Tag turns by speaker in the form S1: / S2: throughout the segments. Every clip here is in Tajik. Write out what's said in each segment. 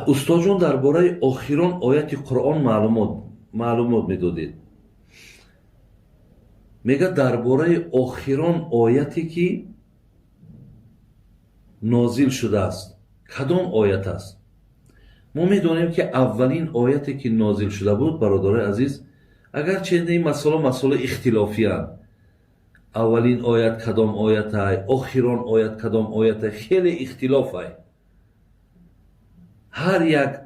S1: Устодҷон, дар бораи охирон ояти Қуръон маълумот медодед. Мега, дар бораи охирон ояте, ки нозил шудааст, кадом оят аст? Мо медонем, ки аввалин ояте, ки нозил шуда буд, бародарои азиз, агарчи ин масъала масъалаи ихтилофиянд, аввалин оят кадом оятай, охирон оят кадом оятай, хеле ихтилофай. Ҳар як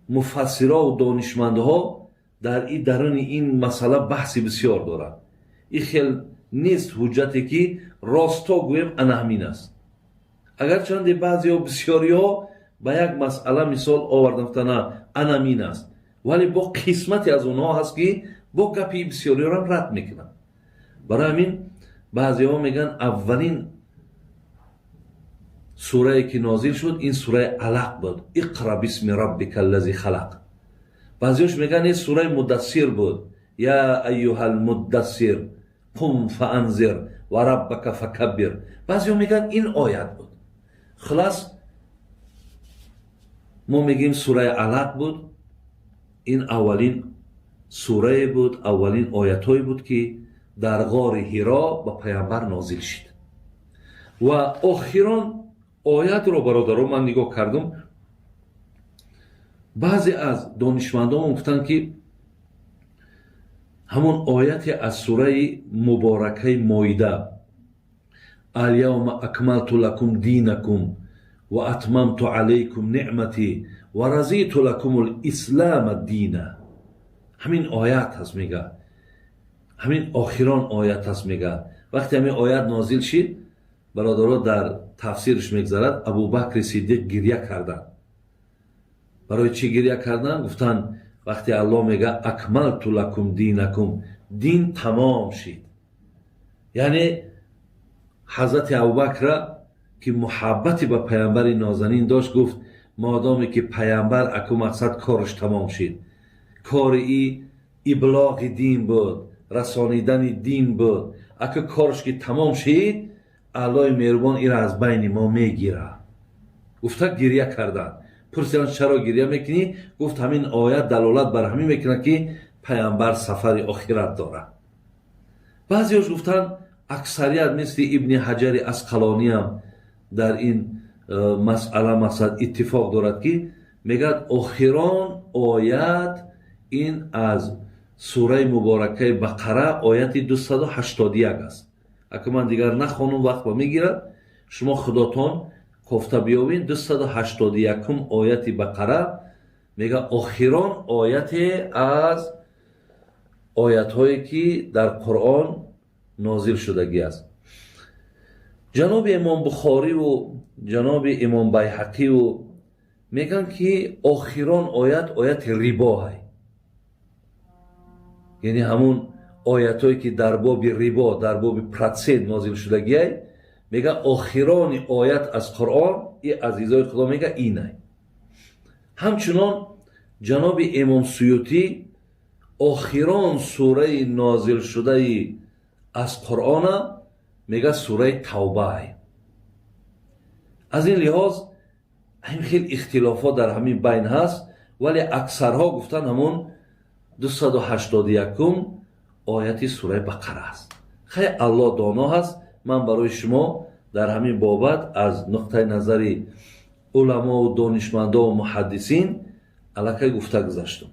S1: муфассирову донишмандҳо дар и даруни ин масъала баҳси бисёр доранд. Ин хел нест ҳуҷҷате, ки росто гӯем, ана ҳамин аст. Агарчанде баъзеҳо, бисёриҳо ба як масъала мисол овардан, гуфтана, ана ҳамин аст, вале бо қисмате аз онҳо ҳаст, ки бо гапи бисёриҳорам рад мекунанд. Барои ҳамин баъзеҳо мегӯянд, аввалин сурае, ки нозил шуд, ин сураи Алақ буд: اقرأ باسم ربك الذي خلق. Баъзеҳош мегӯянд, ин сураи Муддассир буд: يا أيها المدثر قم فأنذر وربك فكبر. Баъзеҳо мегӯянд, ин оят буд. Хулас, мо мегӯем, сураи Алақ буд. Ин аввалин сурае буд, аввалин оятҳое буд, ки дар ғори Ҳиро ба Паямбар нозил шид. Ва охирон оятро, бародаро, ман нигоҳ кардам, баъзе аз донишмандон гуфтанд, ки ҳамон ояте аз сураи муборакаи Моида: اليوم أكملت لكم دينكم وأتممت عليكم نعمتي ورضيت لكم الإسلام دينا. Ҳамин оят ҳаст, мега, ҳамин охирон оят ҳаст. Мега, вақте ҳамин оят нозил шид, бародаро, дар тафсирш мегзарад, Абубакри Сиддиқ гирья карданд. Барои чӣ гирья карданд? Гуфтанд, вақте Аллоҳ мега: أكملت لكم دينكم, дин тамом шид. Яъне ҳазрати Абубакра, ки муҳаббате ба Паямбари нозанин дошт, гуфт: модоме ки Паямбар аку мақсад кораш тамом шид, кори и иблоғи дин буд, расонидани дин буд, аку кораш ки тамом шид, Аллоҳи меҳрубон ира аз байни мо мегирад, гуфта гирья карданд. Пурсиданд, чаро гирья мекунӣ? Гуфт, ҳамин оят далолат бар ҳамин мекунад, ки Паямбар сафари охират дорад. Баъзеҳош гуфтанд, аксарият, мисли Ибни Ҳаҷари Асқалониам, дар ин масъала мақсад иттифоқ дорад, ки мегӯяд, охирон оят ин аз сураи муборакаи Бақара, ояти 281 аст. Ака, ман дигар нахонум, вақт ба мегирад, шумо худотон кофта биёбин. 281-ум ояти Бақара, мега, охирон ояте аз оятҳое, ки дар Қуръон нозил шудагӣ аст. Ҷаноби Имом Бухориву ҷаноби Имом Байҳақиву мегӯянд, ки охирон оят ояти рибоҳай, яъне ҳамун оятҳое, ки дар боби рибо, дар боби процент нозил шудагиай. Мега, охирони оят аз Қуръон и, азизои Худо, мега, инай. Ҳамчунон ҷаноби Имом Суютӣ охирон сураи нозилшудаи аз Қуръона, мега, сураи Тавбаай. Аз ин лиҳоз ҳамин хел ихтилофот дар ҳамин байн ҳаст, вале аксарҳо гуфтанд, ҳамун 281-ум ояти сураи Бақара аст. Хай, Аллоҳ доно ҳаст. Ман барои шумо дар ҳамин бобат аз нуқтаи назари уламову донишмандову муҳаддисин аллакай гуфта гузаштам.